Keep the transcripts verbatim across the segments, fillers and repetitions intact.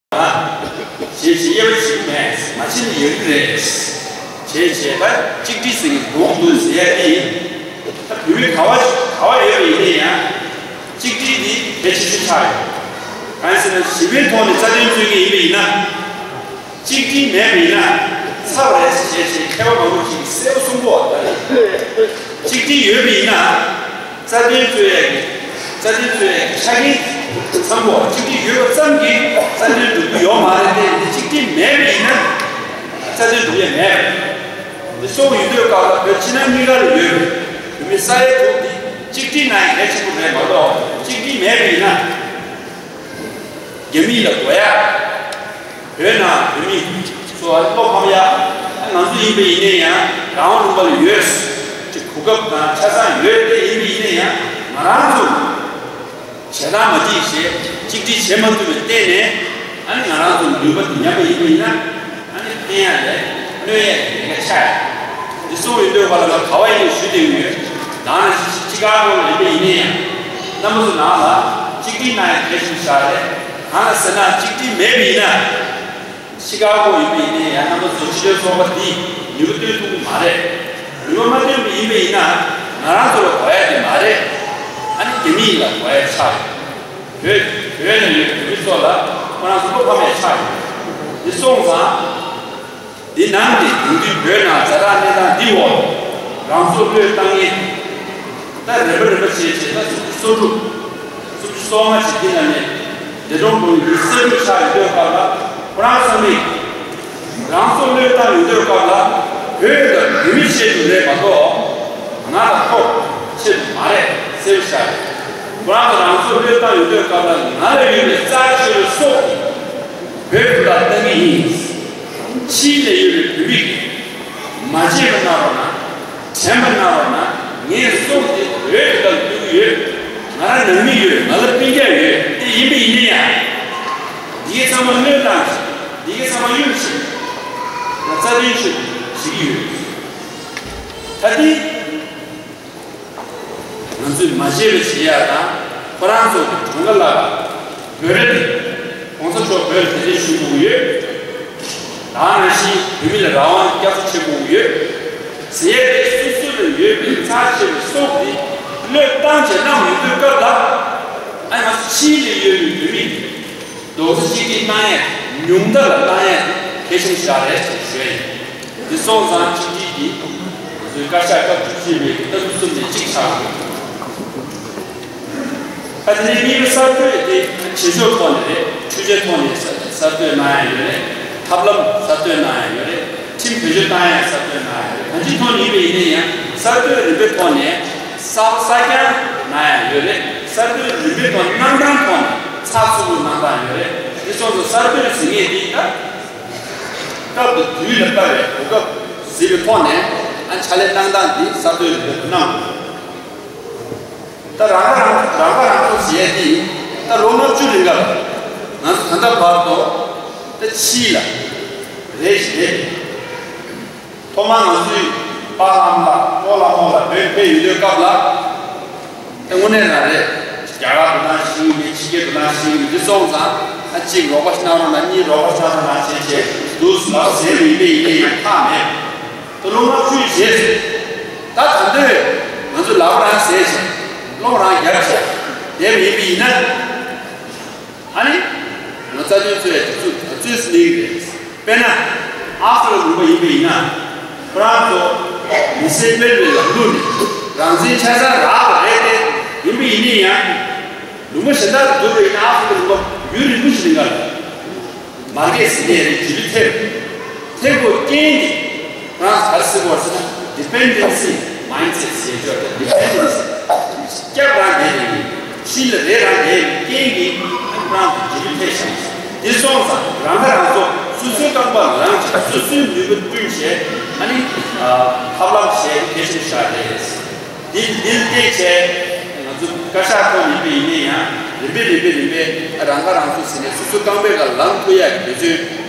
ཞེས་བྱས་དབྱེ་བ་ཕྱེ་གི་མེད། མ་ཕྱེ་ན་ཡག་གི་རེད། ཞེས་བྱས་ད་གཅིག་སྒྲིལ་ཟེར་མཁན་སྒྲུང་འདུག་ཟེར་ཡ་དེ་ད་བོད་མི་ག་བ་ག་བ་ཡོད་པ་ཡིན་ན་ཡང་གཅིག་སྒྲིལ་འདི་གལ་ཆེ་ཤོས་ཆགས་ཡོད། གང་ཡིན་ཟེར་ན་ཞི་བའི་ཐོག་ནས་རྩ་དོན་རྩོད་མཁན་ཡིན་པ་ཡིན་ན། གཅིག་སྒྲིལ་མེད་པ་ཡིན་ན་ཚར་བ་རེད་ཞེས་བྱས་མཁས་པ་མང་པོ་ཅིག་གིས་གསལ་པོ་གསུང་གི་ཡོད་རེད། གཅིག་སྒྲིལ་ཡོད་པ་ཡིན་ན་རྩ་དོན་རྩོད་ཡས་ཀྱི་རྩ་དོན་རྩོད་ཡས་ཀྱི་ཆ་རྐྱེན་ཚང་པོ་གཅིག་སྒྲིལ་ཡོད་པ་ཙམ་གྱིས་རྩ་དོན་འགྲུབ་ཀྱི་ཡོད་མ་རེད་དེ། འདི་གཅིག་སྒྲིལ་མེད་པ་ཡིན་ན་རྩ་དོན་འགྲུབ་ཡས་མེད་རེད། འདི་སོང་ཡོང་དུས་སྐབས་ལ་བོད་ཕྱི་ནང་གཉིས་ཀ་ལ་ཡོད་རེད། བོད་མི་ས་ཡའི་ཐོག་འདི་གཅིག་སྒྲིལ་གནང་ཡས་གལ་ཆེན་པོ་རེད་མ་གཏོགས་གཅིག་སྒྲིལ་མེད་པ་ཡིན་ན། རྒྱ་མི་ལ་དགོས་ཡ། བོད་ནང་བོད་མི་ཚོ་བློ་ཕམ་ཡ། ང་ཚོ་ཡིན་པ་ཡིན་ན་ཡང་རང་དབང་ལུང་པ་ལ་ཡོད། ཅིག་གོ་སྐབས་དང་ཆ་ཚང་ཡོད་དེ་ཡིན་པ་ཡིན་ན་ཡང་ང་རང་ཚོ་ཞེ་དྲག་མ་འགྲིག་ཞེས་གཅིག་སྒྲིལ་བྱེད་མ་ཐུབ་པའི་སྟེང་ནས་ཨ་ནི་ང་རང་ཚོ་ནུས་པ་དེ་ཉམས་པ་ཡིན་པ་ཡིན་ན། ཨ་ནི་བསྟན་ཡ་ལས་གནོད་ཡ་ལས་ཀ་ཆགས་ཡ། འདི་གསུང་ཡོང་དུས་བར་ལ་ག་བ་ཡིན་ཞུ་བསྡད་ཡོད། ད་ནི་ཅི་ག་གོ་ལ་ཡིན་པ་ཡིན་ན་ཡང་རྣམ་པ་ཚོ་ནང་ལ་གཅིག་སྒྲིལ་གནང་ཡ་གལ་ཆེན་པོ་ཞིག་རེད། གང་ལ་ཟེར་ན་གཅིག་སྒྲིལ་མེད་པ་ཡིན་ན། ཅི་ག་གོ་ཡིན་པ་ཡིན་ན་ཡང་རྣམ་པ་ཚོ་ཕྱི་དྲོའི་ཚོགས་པ་འདིས་ནུས་པ་བཏོན་ཐུབ་ཀྱི་མ་རེད། ནུས་པ་མ་བཏོན་པ་ཡིན་པ་ཡིན་ན་ང་རང་ཚོ་ལ་དགོས་ཡ་དེ་མ་རེད། ཨ་ནི་རྒྱ་མི་ཡིན་ལ་དགོས་ཡ་ཆགས་རེད། བོད་བོད་ནས་ཡོད་བོད་མི་ཚོ་ལ་ཁོ་རང་ཚོ་བློ་ཕམ་ཡས་ཆགས་ཡོད། འདི་སོང་ཙང་། འདི་ནང་གི་དེང་དུས་བོད་ནང་ཛ་དྲག་གནས་སྟངས་འདི་འོག་རང་སྲོག་བློས་བཏང་ངེས། ད་རིམ་པ་རིམ་པ་བྱས་བྱས་ད་སུམ་ཅུ་སོ་དྲུག་སུམ་ཅུ་སོ་ལྔ་ཞིག་འདི་ནང་ནས་འདས་གྲོངས་འགྲོ་མཁན་འདི་ས་ཡུལ་ཆགས་ཡོད་དུས་སྐབས་ལ་ཁོ་རང་ཚང་མས་རང་སྲོག་བློས་བཏང་ཡོད་དུས་སྐབས་ལ་བོད་དང་བོད་མི་ཆེད་དུ་རེད་མ་གཏོགས། ང་དང་ཁོ་ཆེད་དུ་མ་རེད། གསལ་པོ་ཤར་རེད། ཁོ་རང་ཚོ་རང་སྲོག་བློས་བཏང་ཡོད་དུས་སྐབས་ལ་ང་ལ་ཡོད་པའི་རྩ་ཆེ་བའི་སྲོག་དེ་བོད་དོན་ལ་གཏང་གི་ཡིན། ཕྱི་ལ་ཡོད་པའི་བོད་མི་གིས་མ་བརྗེད་པ་གནང་རོགས་གནང་། དྲན་པ་གནང་རོགས་གནང་། ངའི་སྲོག་དེ་བོད་དོན་ལ་གཏོང་གི་ཡོད། ང་རང་ནང་མི་ཡོད། ང་ལ་སྤུན་ཀྱག་ཡོད། དེ་ཡིན་པ་ཡིན་ན་ཡང་། འདི་གའི་ཚང་མ་བློས་བཏང་། འདི་གའི་ཚང་མ་གཡུག་བྱས། ང་རྩ་དོན་ཆེད་དུ་བྱེད་ཀྱི་ཡོད། ད་ལྟའི་ང་ཚོས་མ་བརྗེད་པ་བྱེད་ཡག་དང་། ཁོ་རང་ཚོ་གི་གྲངས་ཀ་ལ་བོད་རེད། གོང་ས་མཆོག་བོད་ལ་གདན་འདྲེན་ཞུ་དགོས་ཀྱི་ཡོད། ད་ག་ནང་བཞིན་བོད་མི་ལ་རང་དབང་བསྐྱར་གསོ་བྱེད་དགོས་ཀྱི་ཡོད། ཟེར་ཡས་དེ་སོ་སོ་ལ་ཡོད་པའི་རྩ་ཆེ་བའི་སྲོག་འདི་བློས་བཏང་བྱས་གནང་ཡོང་དུས་སྐབས་ལ། ཨ་ང་ཚོ་ཕྱི་ལ་ཡོད་པའི་བོད་མི་རྡོག་རྩ་གཅིག་སྒྲིལ་གནང་ཡས་ཉུང་མཐའ་ལ་གཏང་ཡས་གལ་ཆེན་ཞིག་རེད་ཅེས་ཞུ་ཡ་ཡིན། འདི་སོང་ཙང་གཅིག་སྒྲིལ་འདི་ང་ཚོའི་བཀའ་ཤག་སྐབས་བཅུ་གཅིག་པའི་ལྟ་གྲུབ་གསུམ་ནས་གཅིག་ཆགས་ཡོད། ད་དེ་ནས་གཉིས་པ་གསར་གཏོད་དེ་བྱེད་ཕྱོགས་ཐོག་ནས་རེད། འཕྲུལ་ཆས་ཐོག་ནས་གསར་གསར་གཏོད་གནང་ཡ་ཡོད་རེད། ཐབས་ལམ་གསར་གཏོད་གནང་ཡ་ཡོད་རེད། ཁྲིམས་བེད་སྤྱོད་བཏང་ཡ་གསར་གཏོད་གནང་ཡ་ཡོད་རེད། གང་ཅིའི་ཐོག་ནས་ཡིན་པ་ཡིན་ན་ཡང་གསར་གཏོད་རིམ་པའི་ཐོག་ནས་གསར་པ་གསར་རྐྱང་གནང་ཡ་ཡོད་རེད། གསར་གཏོད་རིམ་པའི་ཐོག་གནང་སྟངས་ཐོག་ནས་ཚགས་ཚུད་པོ་གནང་སྟངས་ཡོད་རེད། དེ་སོང་ཙང་གསར་གཏོད་ཟེར་མཁན་འདི་ད་སྐབས་དང་དུས་ལ་བལྟ་བའི་གོ་སྐབས་ཟེར་བའི་ཐོག་ནས་ཨ་ཕྱག་ལས་གནང་སྟངས་འདི་གསར་གཏོད་རིམ་པའི་ཐོག་གནང་དགོས། ད་རང་ཁ་རང་རང་ཁ་རང་གསོ་བྱེད་ཡས་དེ་ད་ལོ་ལྔ་བཅུ་རིང་ག་ང་ཚོ་ད་ལྟ་བར་དུ་ད་ཕྱི་ལ་རེ་ཞིག་རེད། ཐོག་མར་ང་ཚོའི་པཱ་ལགས་ལ་ཨོ་ལགས་མོ་ལ་བོད་ཕེབས་ཡོང་དུས་སྐབས་ལ་ད་དངོས་གནས་རང་རེད། རྒྱ་གར་འགྲོ་སྟངས་ཤེས་ཀྱི་མེད། ཕྱི་རྒྱལ་འགྲོ་སྟངས་ཤེས་ཀྱི་མེད། འདི་སོང་ཙང་ཨ་གཅིག་རོགས་པ་གནང་རོགས་གནང་། གཉིས་རོགས་པ་གནང་རོགས་གནང་བྱས་བྱས་འདུག་ལབ་ཟེར་བ་ཡིན་པས་ཡིན་ནའི་ཡང་ཁག་མེད། ད་ལོ་ལྔ་བཅུའི་རྗེས་སུ་ད་ད་འདོད་ང་ཚོས་ལག་པ་རང་ཟས་བྱས་སློང་རང་རྒྱབ་བྱས་བསྡད་པ་ཡིན་པ་ཡིན་ན། ཨ་ནི་ང་རྩ་དོན་རྩོད་ཡ་དེ་ཚོས་ད་རྩོད་སྲིད་ནི་རེད། དཔེར་ན་ཨ་ཧྥེ་རི་ཁ་ལུང་པ་ཡིན་པ་ཡིན་ན་ཁོ་རང་ཚོ་མི་སེར་སྤེལ་བའི་ལམ་ལུགས་ནས་རང་བཙན་ཆ་ཚང་རག་པ་རེད་དེ། ཡིན་པ་ཡིན་ནའི་ཡང་ལུང་པ་གཞན་དག་དང་བསྡུར་བ་ཡིན་ན་ཨ་ཧྥེ་རི་ཁ་ལུང་པ་ཡུན་རིང་པོ་ཞིག་ལ་མར་ཁེ་སི་ནས་རེད། ཇི་ལུ་ཐེབས་ཐེབས་དགོས་རྐྱེན་གྱིས་ཁོ་རང་ག་རེ་ཟེར་དགོས་ཟེར་ན་dependency mindset ཟེར་ཆོག་དེ་dependency སྐྱབས་རང་བསྡད་ནས་ཕྱི་ལ་རེ་རང་བསྡད་པའི་རྐྱེན་གྱིས་ཁོ་རང་ཇི་ལུ་ཐེབས་ཤིང་། དེ་སོང་ཙང་རང་ཁ་རང་གསོ་སོ་སོའི་རྐང་པ་ལངས་བྱས་སོ་སོའི་ནུས་པ་བསྐྲུན་བྱས་ཨ་ནི་ཐབས་ལམ་བྱས་གལ་ཆེན་ཞིག་རེད། འདི་འདིར་བལྟས་བྱས་ང་ཚོ་བཀའ་ཤག་ཐོག་ཡིན་པ་ཡིན་ན་ཡང་རིམ་པས་རིམ་པས་རིམ་པས་རང་ཁ་རང་གསོ་ཟེར་ནས་སོ་སོའི་རྐང་པའི་ཁར་ལངས་ཐུབ་ཡག་གི་འབད་བརྩོན་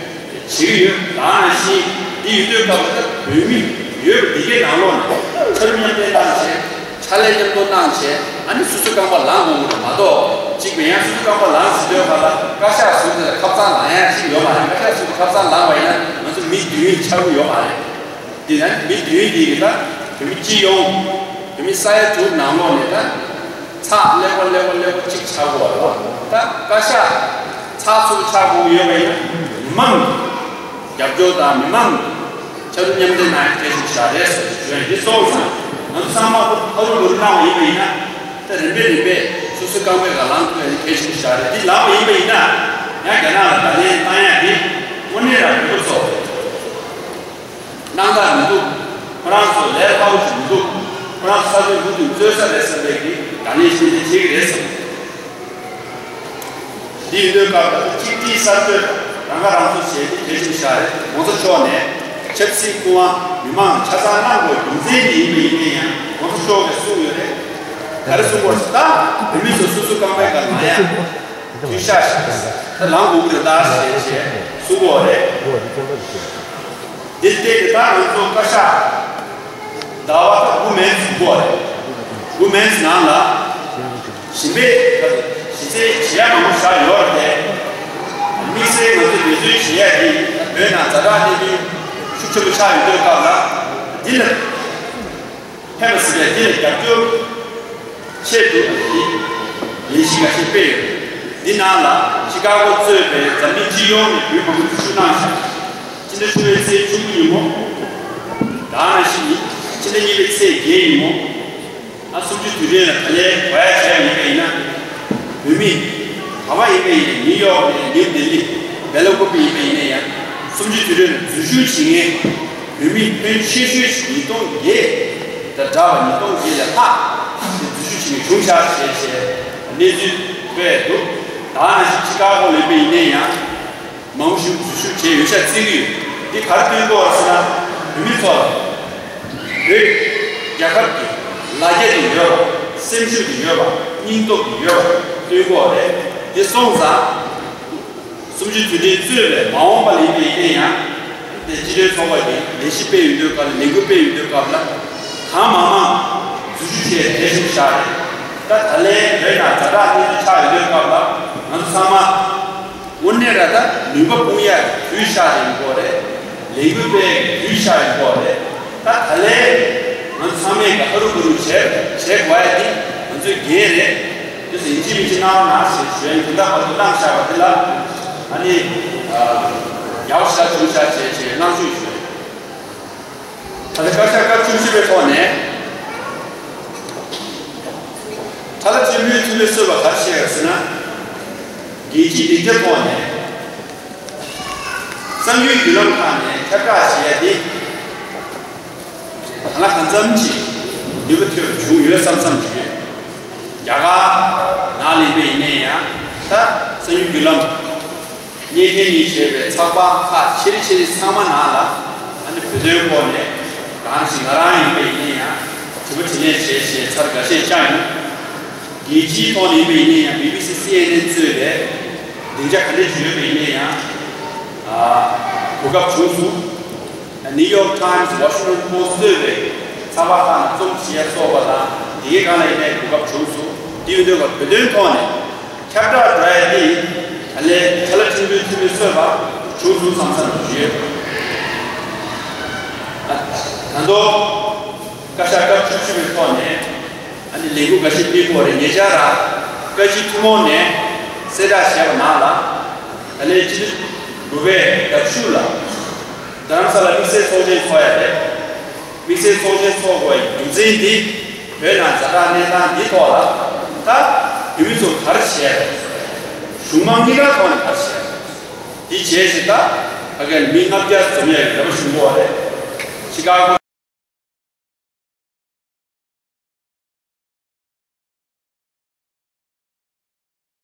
བྱེད་ཀྱི་ཡོད། ད་ནང་བཞིན་འདི་ཡོད་དུས་སྐབས་ལ་ད་བོད་མི་ཡོད་པ་འདི་གའི་ནང་ལོགས་ནས་ཆ་རུ་མཉམ་འབྲེལ་གནང་བྱས། ཕྱག་ལས་མཉམ་དུ་གནང་བྱས། ཨ་ནི་སོ་སོའི་རྐང་པ་ལངས་དགོས་ཀྱི་རེད་མ་གཏོགས། གཅིག་པ་ཡང་སོ་སོའི་རྐང་པ་ལངས་ཟིན་དུས་ཁ་ལ་བཀའ་ཤག་ཟུར་དེ་ལ་ཁབ་གཙང་ལངས་ཡ་ཞིག་ཡོད་མ་རེད། བཀའ་ཤག་ཟུར་དེ་ཁབ་གཙང་ལངས་པ་ཡིན་ན་ང་ཚོ་མི་བདུན་ཆགས་ཀྱི་ཡོད་མ་རེད། དེ་ཡང་མི་བདུན་དེ་གི་ད་བོད་མི་སྤྱི་ཡོངས་བོད་མི་ས་ཡ་དྲུག་ནང་ལོགས་ནས་ད་ཚགས་ཀླད་ཀོར་ཀླད་ཀོར་ཀླད་ཀོར་གཅིག་ཆགས་དགོས་པ་རེད་བ། ད་བཀའ་ཤག་ཚགས་ཚུད་པོ་ཆགས་དགོས་ཀྱི་ཡོད་པ་ཡིན་ན་མི་མང་རྒྱབ་སྐྱོར་དང་མི་མང་ཆ་རུ་མཉམ་འདེགས་གནང་ཡ་གལ་ཆེན་པོ་ཞིག་རེད་ཟེར་ཞུ་ཡ་ཡིན། འདི་སོང་ཙང་ང་ཚོ་ཚང་མ་ཧ་རུ་བུ་རུ་གནང་བ་ཡིན་པ་ཡིན་ན། ད་རིམ་པས་རིམ་པས་སོ་སོའི་རྐང་པའི་སྒང་ལངས་ཐུབ་ཡ་དེ་གལ་ཆེན་པོ་ཞིག་རེད། འདི་ལངས་པ་ཡིན་པ་ཡིན་ན་ཡང་རྒྱ་ནག་ལ་བརྡ་ལན་བཏང་ཡ་དེ་དངོས་གནས་རང་བོད་པ་ཚོ་སྣང་དག་མི་འདུག་ཁོ་རང་ཚོ་ལས་སླ་པོ་ཞིག་མི་འདུག་ཁོ་རང་ཚོ་ས་ཆ་མུ་མཐུད་རྩོད་ས་རེད་བསམ་པའི་གི་བརྡ་ལན་ཤུགས་ཆེན་བྱེད་ཀྱི་རེད་བསམ། འདི་ཡིན་དུས་སྐབས་ལ་གཅིག་སྒྲིལ་གསར་གཏོད་རང་ཁ་རང་གསོ་བྱས་ཏེ་གལ་ཆེན་ཞིག་རེད། ༸གོང་ས་མཆོག་ནས་ཆབ་སྲིད་སྐུ་དབང་མི་མང་ཆ་ཚང་གནང་དགོས་རྒྱུ་མཚན་འདི་ཡིན་པ་ཡིན་ན་ཡང་༸གོང་ས་མཆོག་གིས་གསུངས་ཡོད་རེད། ག་རེ་གསུངས་པ་རེད་ཟེར་ན། བོད་མི་ཚོ་སོ་སོའི་རྐང་པའི་སྒང་ལངས་ཡ་དུས་ཤག་ཞིག་ད་ལངས་དགོས་ཀྱི་རེད་ད་ཞེས་ཞེས་གསུངས་པ་རེད། འདི་ལྟས་ཀྱི་ད་ང་ཚོ་བཀའ་ཤག་ཟླ་བ་ད་དགུ་མན་ཙམ་འགོར་རེད། དགུ་མན་ཙམ་ནང་ལ་གཞི་འབད་གཞི་རྩའི་བྱེད་ཡ་མང་པོ་བཞག་ཡོད་རེད་དེ། དམིགས་བསལ་ང་ཚོས་འབད་བརྩོན་བྱེད་ཡ་དེ་བོད་ནང་ཛ་དྲག་གནད་དོན་ཤུགས་ཆེན་པོ་ཆགས་ཡོད་དུས་སྐབས་ལ་འདི་ལ་ཕན་པ་ཟེར་བའི་འདི་ལ་རྒྱབ་སྐྱོར་ཆེད་དུ་ལས་གཞི་འགའ་ཤས་སྤེལ་ཡོད། འདི་ནང་ལ་ཤི་ཀ་གོ་གཙོས་པའི་འཛམ་གླིང་སྤྱི་ཡོངས་ནས་བོད་མང་པོ་འཛུལ་ཞུགས་གནང་ཞིང་། སྤྱི་ཟླ་བཅུ་པའི་ཚེས་བཅུ་དགུ་ཉིན་མོ། ད་ག་ནང་བཞིན་ཡིན། སྤྱི་ཟླ་གཉིས་པའི་ཚེས་བརྒྱད་ཉིན་མོ། ཨ་གསུམ་བཅུའི་དུས་དྲན་ལ་ག་ལེར་གོ་ཡ་བྱས་པ་ཡིན་པ་ཡིན་ན། བོད་མི་ག་པར་ཡིན་པ་ཡིན་ནའི་ནིའུ་ཡོག་ནས་ནིའུ་ལྡི་ལི། སྦེལ་ཀོབ་ཡིན་པ་ཡིན་ན་ཡང་གསུམ་བཅུའི་དུས་དྲན་ལ་འཛུལ་ཞུགས་བྱེད་མཁན་བོད་མི་ཕོན་ཆེ་ཤོས་ཤིག་ཉིས་སྟོང་བརྒྱད་དང་འདྲ་བ་ཉིས་སྟོང་བརྒྱད་ལས་ལྷག་འཛུལ་ཞུགས་བྱེད་མཁན་བྱུང་ཤག་ཞེས་བྱས་གནས་ཚུལ་ཐོས་འདུག་ད་ག་ནང་བཞིན་ཆི་ཀ་གོ་ལ་ཡིན་པ་ཡིན་ན་ཡང་། མང་པོ་ཞིག་འཛུལ་ཞུགས་བྱས་ཡོད་ཤག་བརྩི་གི་ཡོད། འདི་ག་རེ་སྟོན་གྱི་ཡོད་ཟེར་ན། བོད་མི་ཚོ་ལ་བོད་རྒྱལ་ཁབ་ཀྱི་ལ་རྒྱ་དེ་ཡོད་པ། སེམས་ཤུགས་དེ་ཡོད་པ། སྙིང་སྟོབས་དེ་ཡོད་པ་སྟོན་གྱི་ཡོད་རེད། དེ་སོང་ཙང་གསུམ་བཅུའི་དུས་དྲན་གཙོས་པའི་མ་འོངས་པ་ལ་ཡིན་པ་ཡིན་ན་ཡང་། དེ་སྤྱི་མཐུན་ཚོགས་པ་གི་ལས་གཞི་སྤེལ་ཡོང་དུས་སྐབས་ལ། ལས་འགུལ་སྤེལ་ཡོང་དུས་སྐབས་ལ། གང་མང་མང་འཛུལ་ཞུགས་བྱས་དེ་བཞིན་བཞག་རེད། ད་ད་ལན་བོད་ནང་ཛ་དྲག་གནས་ཚུལ་ཆགས་ཡོང་དུས་སྐབས་ལ་ང་ཚོ་ཚང་མ། དངོས་གནས་ར་ད་ནུས་པ་སྤུངས་ཡ་དུས་ཤག་ཡིན་གོ་རེད། ལས་འགུལ་སྤེལ་དུས་ཤག་ཡིན་གོ་རེད། ད་ད་ལན་ང་ཚང་མས་ཀྱི་ཧ་རུ་བུ་རུ་བྱས་བྱས་དགོས་ཡ་དེ་ང་ཚོའི་འགན་རེད། དེ་ཚོ་ཡིན་གཅིག་མིན་གཅིག་གནང་རོགས་གནང་ཞེས་ཞུ་ཡ་ཡིན། དེ་འདྲ་བར་དུ་གནང་བཞག་པ་དེ་ལ་ཨ་ནི་ཡག་ཤག་བྱུང་ཤག་བྱས་བྱས་གནང་ཞུ་ཞུ། ད་ལྟ་བཀའ་ཤག་སྐབས་བཅུ་བཞི་པའི་ཐོག་ནས་ཁྲ་ལ་ཆེན་པོའི་འཐུས་མི་གསོལ་བ་ག་རེ་བཤད་ཡོད་ཟེར་ན། རྒྱལ་སྤྱིའི་སྡིངས་ཆ་ཐོག་ནས་གསར་འགྱུར་བརྒྱུད་ལམ་ཁག་ནས་ཁྱབ་བསྒྲགས་བྱེད་ཡ་དེ་གང་ལ་གང་འཚམ་ཅིག་ནུས་པ་ཐོན་པ་བྱུང་ཡོད་བསམ་བསམ་ཞིག་ཡོད། རྒྱ་གར་ནང་ལ་ཡིན་པ་ཡིན་ན་ཡང་ད་གསར་འགྱུར་བརྒྱུད་ལམ། གཉེར་མཁན་གཉིས་བྱས་པའི་ཚགས་པར་ཁག་ཆེ་རེ་ཆེ་རེ་ཚང་མ་ནང་ལ་ཨ་ནི་བོད་དོན་སྐོར་ནས་གང་ཞིག་ང་རང་ཡིན་པ་ཡིན་ན་ཡང་དྲི་བ་དྲིས་ལན་བྱས་བྱས་ཚར་འགའ་ཤས་བཅར་ཡོང་། རྒྱལ་སྤྱིའི་ཐོག་ནས་ཡིན་པ་ཡིན་ན་ཡང་བི་བི་སི་སི་ཨེན་ཨེན་གཙོས་པའི་སྡིངས་ཆ་ག་འདྲ་ཞིག་ཡོད་པ་ཡིན་ན་ཡང་ཨ་གོ་སྐབས་བྱུང་སོང་། ནིའུ་ཡོག་ཊའིམ་སི། ཝ་ཤིང་ཊོན་པོ་སི་ཊི་གཙོས་པའི་ཚགས་པར་ཁག་ནང་རྩོམ་བྲིས་ཡ་སོགས་པ་དང་དེ་གའི་སྒང་ལ་ཡིན་ནའི་གོ་སྐབས་བྱུང་སོང་། དེ་ཡིན་དུས་བོད་དོན་ཐོག་ནས། ཁྱབ་བསྒྲགས་འགྲོ་ཡ་དེ་ད་ལན་ཁྲ་ལ་ཆེན་པོའི་འཐུས་མི་གསོལ་བ་བྱུང་སོང་བསམ་བསམ་ཞུ་ཡོད། ད་དུང་བཀའ་ཤག་སྐབས་བཅུ་བཞི་པའི་ཐོག་ནས་ཨ་ནི་ལས་འགུལ་འགའ་ཤས་སྤེལ་དགོས་རེད། ཉེ་ཆར་བཀའ་སྤྱི་ཐུན་མོང་ནས་གསལ་བསྒྲགས་བྱས་པ་ནང་ལ་ད་ལན་སྤྱི་ཟླ་དགུ་པའི་ཟླ་བཅུ་ལ་རྡ་རམ་ས་ལ་དམིགས་བསལ་ཚོགས་ཆེན་ཚོགས་ཡ་རེད། དམིགས་བསལ་ཚོགས་ཆེན་ཚོགས་དགོས་ཡ་རྒྱུ་མཚན་འདི་བོད་ནང་ཛ་དྲག་གནས་སྟངས་འདི་ཐོག་ལ་ད་བོད་མི་ཚོ་ག་རེ་བྱས་རེད། གཞུང་མང་གཉིས་ཀ་ཐོག་ནས་ག་རེ་བྱས་རེད། འདི་བྱས་ཞེས་ད་ཕ་གིར་མི་ལྔ་བརྒྱ་འཛོམས་ཡ་ཡོད་པ་ཞུ་གོ་རེད། ཤི་ཀ་གོ་